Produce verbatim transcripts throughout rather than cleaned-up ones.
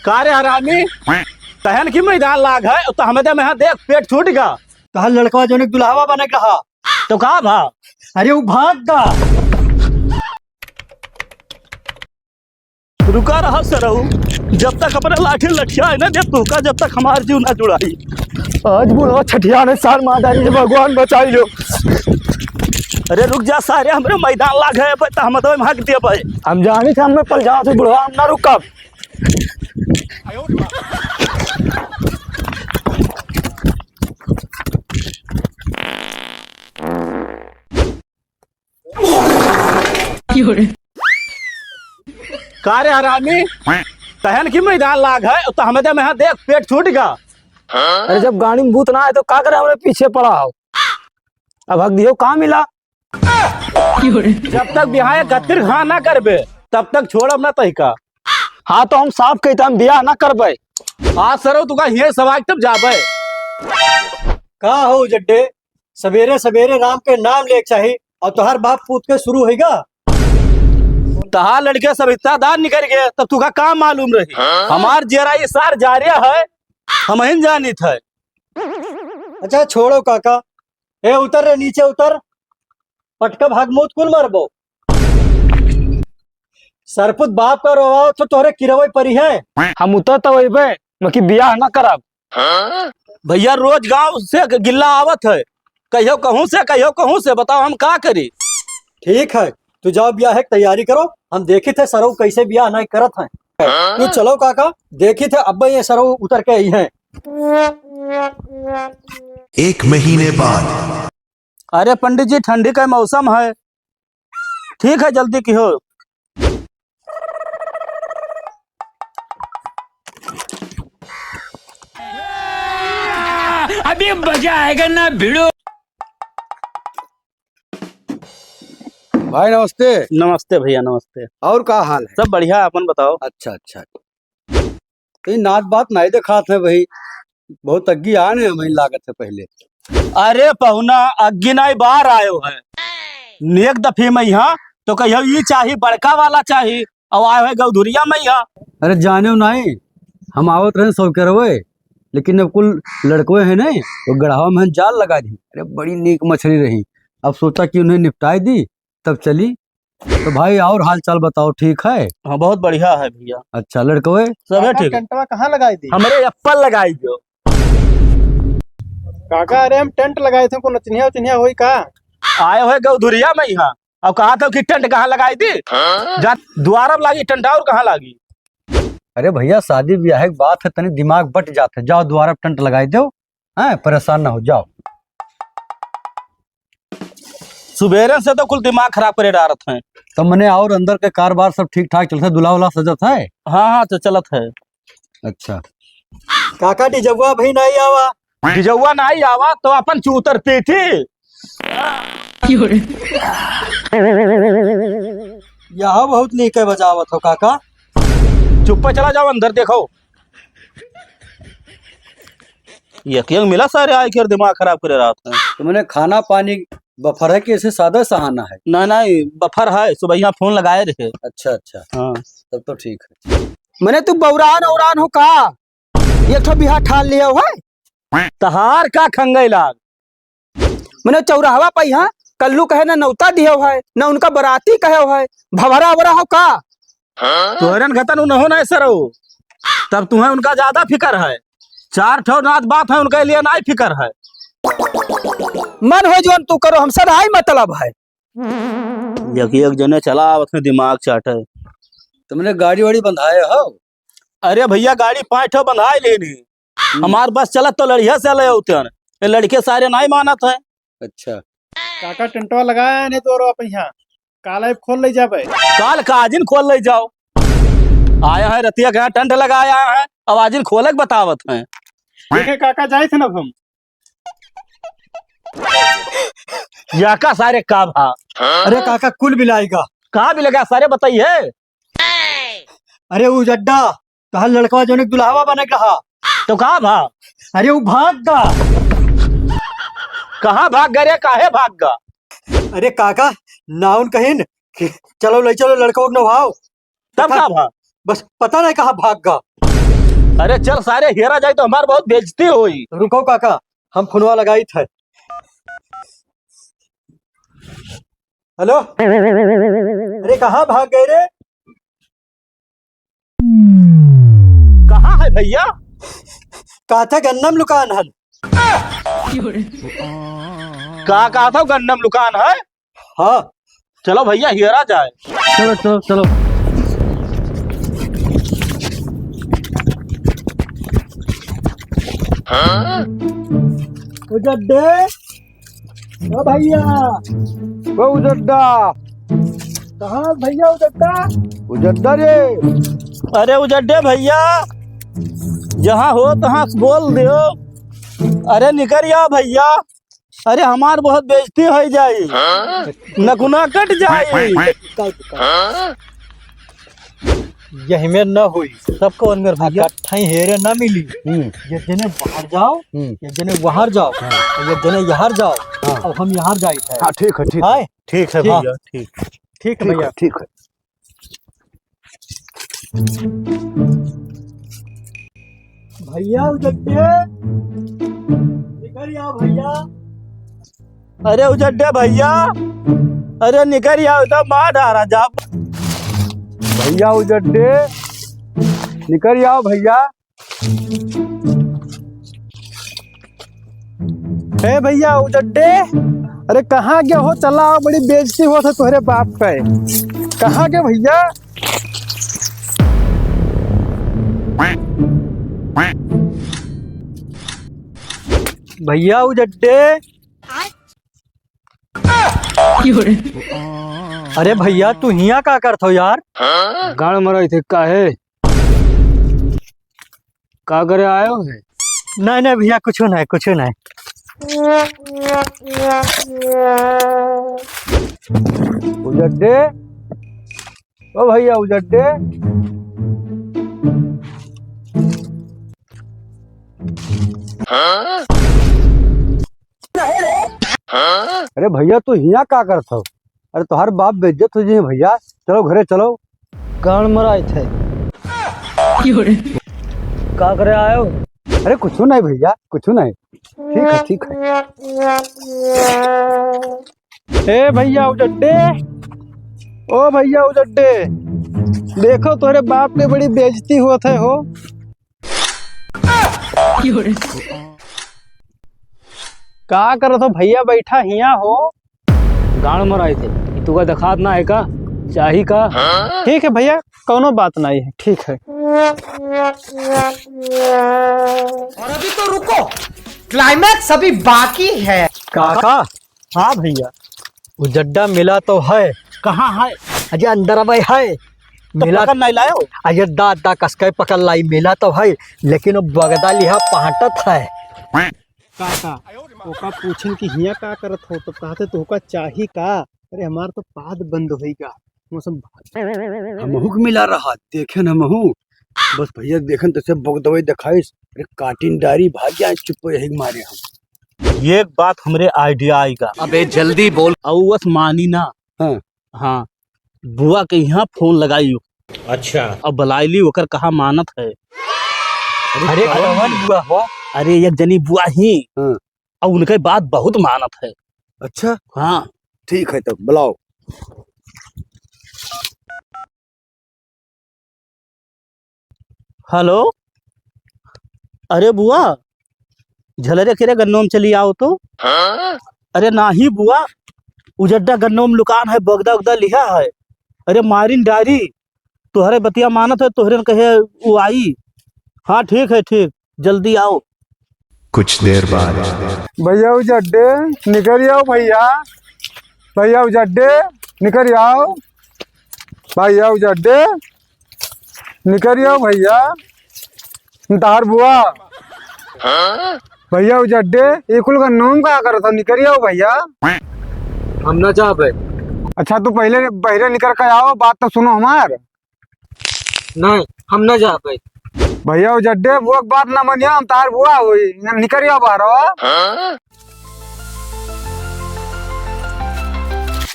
का रे हरामी, तहन की मैदान लाग है, तो हमें दे में देख, पेट छूट गा। तहर लड़कवा जोने दुल्हावा बने कहा। तो का भा? अरे, वो भाग गा। रुका रहा सरऊ, जब तक अपने लाठी लठिया है ना, जब तोहका, जब तक हमार जीव ना जुड़ाई। आज बुढ़वा छठिया ने सार मार डाली, भगवान बचाई लो। अरे रुक जा सारे, हमरे मैदान लाग है, अब तो हम तो भाग दिया भाई। हम जानी थे, हमें पल जाओ थे बुढ़वा, हम ना रुकब। का रे हरामी, तहन की मैदान लाग है, तो हमें दे में देख, पेट छूट गा। अरे, जब गाड़ी में भूत ना आए, तो का करे हमरे पीछे पड़ा हो? अब हक दियो, का मिला? जब तक बिहाए गतिर घा ना करबे, तब तक छोड़ब ना तहिका। हाँ, तो हम साफ कहित, हम बियाह ना करबे। आज सरऊ तुका हिये सवाल तब जाबे। का हो जड्डे, सवेरे सवेरे राम के नाम लेक चाही, और तोहार बाप पूत के शुरू होइगा। तहार लड़के सब रिश्तेदार निकल गए, तब तुका का मालूम रही? हाँ? हमार जेरा ये सार जारिया है, हम ही जानित है। अच्छा छोड़ो काका, ए उतर रे, नीचे उतर, पटका भागमूत कुल मरबो। सरपुत बाप का रोवाओ तो तोहरे किरवई परी है। हम उतर तो वही पे, मकी बियाह ना करब। भैया रोज गांव से गिल्ला आवत है, कहियो कहूँ से, कहियो कहूँ से, बताओ हम का करी? ठीक है, तू जाओ बियाह के तैयारी करो, हम देखित है सरऊ कैसे बियाह नहीं करत है। तू चलो काका, देखित है अब ये सरऊ उतर के आई है। एक महीने बाद। अरे पंडित जी, ठंडी का मौसम है, ठीक है, जल्दी किहो। अभी मजा आएगा ना भिड़ो। भाई नमस्ते। नमस्ते भैया, नमस्ते। और का हाल है? सब बढ़िया, अपन बताओ। अच्छा, अच्छा। कहीं नात बात नहीं देखात है भाई, बहुत अग्गी आन है हमें लागत है पहले। अरे पहुना, अग्गी नहीं बार आयो है। नेक दफे में यहाँ तो कहियो ई चाही, बड़का वाला चाही, अब आयो है गौधुरिया में यहाँ। अरे जाने नहीं, हम आवत रहे सौ करवे, लेकिन अब कुल लड़कवे हैं नहीं, वो गढ़ावा में जाल लगा दी। अरे बड़ी नीक मछली रही, अब सोचा कि उन्हें निपटाई दी, तब चली। तो भाई और हाल चाल बताओ, ठीक है? हाँ, बहुत बढ़िया है भैया। अच्छा, लड़कवे? सब है काका, ठीक। टेंटवा कहाँ लगाई दी? हमरे एप्पल लगाई जो। काका, अरे हम टेंट लगाए थे, को नचनिया उचनिया होई का? आए हुए गौधुरिया में यहाँ, अब कहा था कि टेंट कहाँ लगाई दी? हाँ? जा द्वारब लागी टेंट, और कहाँ लागी? अरे भैया, शादी ब्याह के बात है, तनी दिमाग बट जात है। जाओ द्वारब टेंट लगाई दो, हैं, परेशान ना हो, जाओ। सुबेरे से तो कुल दिमाग खराब करे डारत हैं। तो मने और अंदर के कारोबार सब ठीक ठाक चलत है, दुल्हा उल्हा सजत है? हाँ, हाँ, तो चलत है। अच्छा। काका, डिजौआ भाई नहीं आवा। डिजौआ नहीं आवा तो अपन चूतर पीठी। यह बहुत नीक है बजावत हो काका। चुप्पे चला जाओ, अंदर देखो। एक एक मिला सारे आए के और दिमाग खराब करे रहत हैं। तो मने खाना पानी बफर है कि ऐसे सादा सहाना है? नहीं, नहीं, बफर है, सुबहिया फोन लगाए रहे। अच्छा, अच्छा। हाँ। तब तो ठीक है। मने तू बौरान औरान हो का? एक ठो बिहा ठान लिया है? तहार का खंगई लाग? मने चौराहवा पे यहाँ कल्लू कहे ना नौता दियो है, ना उनका बराती कहे है, भवरा अवरा हो का? तोहरन घतन उन्हों नहीं सरऊ, तब तुम्हें उनका ज्यादा फिकर है। चार ठो नात बात है, उनके लिए नहीं फिकर है। मन हो जौन तू करो, हमसे नहीं मतलब है। एक एक जने चला आवत में दिमाग चाटे। तुमने गाड़ी वाड़ी बंधाए हो? अरे भैया, गाड़ी पाँच ठो बंधाए लेनी। हम्म। हमार बस चलत तो लड़िया से ले उतन। ये लड़के सारे नहीं मानत है। अच्छा। काका टेंटवा लगाया नहीं तो आप यहाँ। काल आइब खोल ले जाबे। काल काजिन खोल ले जाओ। आया है रतिया के यहाँ टेंट लगाया है, अब आजिन खोले के बतावत है। ठीक है काका, जाए थे ना हम। या का सारे का भा? अरे काका, कुल बिलाएगा। का बिलेगा सारे, बताइए। अरे उ जड्डा, तोहार लड़कवा जोने के दुल्हावा बने कहा। तो कहाँ भा? अरे उ भाग गा। कहाँ भाग गा रे, काहे भाग गा? अरे काका, नाउन कहिन कि चलो ले चलो लड़कवा के नहाओ। तब पता का भा? बस पता नहीं कहाँ भाग गा। अरे चल सारे, हेरा जाई तो हमार बहुत बेइज्जती होई। रुको काका, हम फोनवा लगाइत है। हेलो, अरे कहाँ भाग गए रे? कहाँ है भइया? कहा था गन्नम लुकान हल। का कहा था गन्नम लुकान है? हाँ। चलो भइया, हेरा जाए। चलो, चलो, चलो। हाँ? ओ जड्डे, ओ भइया। ओ उजड्डा। कहाँ भइया उजड्डा? उजड्डा रे। अरे उजड्डे भइया, जहाँ हो तहाँ से बोल दियो। अरे निकर या भइया, अरे हमार बहुत बेइज्जती होइ जाई, नकुना कट जाई। यही में न होई, सबको अंदर भइया। इकट्ठा ही हेरे न मिली। हम्म। ये जने बाहर जाओ, हम्म। ये जने बाहर जाओ, हाँ। ये जने यहाँ जाओ, हाँ। अब हम यहाँ जाइत है। हाँ, ठीक है, ठीक है। हाँ? ठीक है ठीक। भइया, ठीक। ठीक है ठीक भइया। है, ठीक है। भइया उजड्डे, निकर आओ भइया। अरे उजड्डे भइया, अरे निकर आओ, तो मार डारा जा। भइया उजड्डे, निकर आओ भइया। ए भइया उजड्डे, अरे कहाँ गया हो? चला आओ, बड़ी बेइज्जती होत है तोहरे बाप का। कहाँ गया भइया? भइया उजड्डे। अरे भइया, तू हियाँ का करत हो यार? गाड़ मराई थे काहे? का करे आयो है? नहीं, नहीं भइया, कुछ नहीं, कुछ नहीं। उजड्डे, ओ भइया उजड्डे। अरे भइया, तू हियाँ का करत हो? अरे तोहार बाप बेइज्जत हो जी भइया, चलो घरे चलो। गाड़ मराई थे। का करे आयो? अरे कुछ नहीं भइया, कुछ नहीं। ठीक है, ठीक है। ए भइया उजड्डे, ओ भइया उजड्डे, देखो तोरे बाप के बड़ी बेइज्जती होत है हो। का करत हो भइया, बैठा हियाँ हो। गाड़ मराई थे, ई तुका देखात ना है का? चाही का? ठीक है भइया, कौनो बात नहीं है, ठीक है। और अभी तो रुको, climax अभी बाकी है। काका, हाँ भइया। उजड्डा मिला तो है। कहाँ है? अजय अंदर अबै है। तो मिला पकड़ नहीं लायो? अजय दा, दा कसके पकड़ लाई, मिला तो है, लेकिन वो बगदा लिहा पहाटत है। काका, ओका पूछन कि हियाँ का करत हो, तो कहते तोहका चाही का? अरे हमार तो पाद बंद होई का। मौसम हमहू के मिला रहा, देखेन हमहू। बस भइया देखेन तैसे बगदवई देखाइस, अरे काटिन डारी भाग जाए चुप यही मारे हम। ये एक बात हमरे idea आई का। अबे जल्दी बोल। अउ वस मानी ना। हाँ। हाँ। बुआ के यहाँ फोन लगाई। अच्छा। अब बुलाइली, ओकर कहा मानत है। अरे कौन बुआ हो? अरे एक जनी बुआ ही। हाँ। अब उनके बात बहुत मानत है। अच्छा। हाँ। ठीक है तब बुलाओ। हेलो, अरे बुआ, झलरे खेरे गन्नोम चली आओ तो। हाँ? अरे नाही बुआ, उजड्डा गन्नोम लुकान है, बगदा उगदा लिहा है। अरे मारिन डारी, तोहरे बतिया मानत है, तोहरे न कहे उ आई। हाँ ठीक है, ठीक, जल्दी आओ। कुछ देर बाद। भइया उजड्डे, निकरि आओ भइया। भइया उजड्डे, निकरि आओ। भइया उजड्डे, निकरि आओ भइया। तार बुआ। भइया उजड्डे, ई कुल गन्नोम का करत हो? निकरि आओ भइया। हम ना जाबे। अच्छा, तू पहिले बहिरे निकरि के आओ, बात तो सुनो हमार। नहीं, हम ना जाबे। भइया उजड्डे, बुआ के बात ना मनिया, हम तार बुआ होई। निकरि आओ बाहर।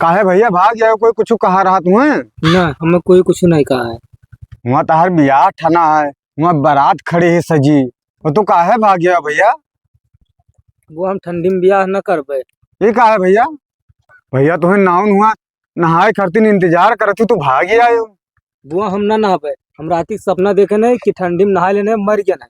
काहे भइया भाग जाओ, कोई कुछ कहा रहा तुम्हें? ना, हमें कोई कुछ नहीं कहा है। हुआँ तहार बियाह ठना है, हुआँ बारात खड़ी है सजी, वो तू काहे भाग गया भइया? बुआ, हम ठंडी में बियाह न करबे। ये काहे भइया? भइया तुहें नाउन हुआँ नहाए खातिर इंतजार करत ही, तू भाग ही आयो। बुआ, हम ना नहाबे। हम राती के सपना देखे नहीं कि ठंडी में नहाए लेने मर गया नहीं।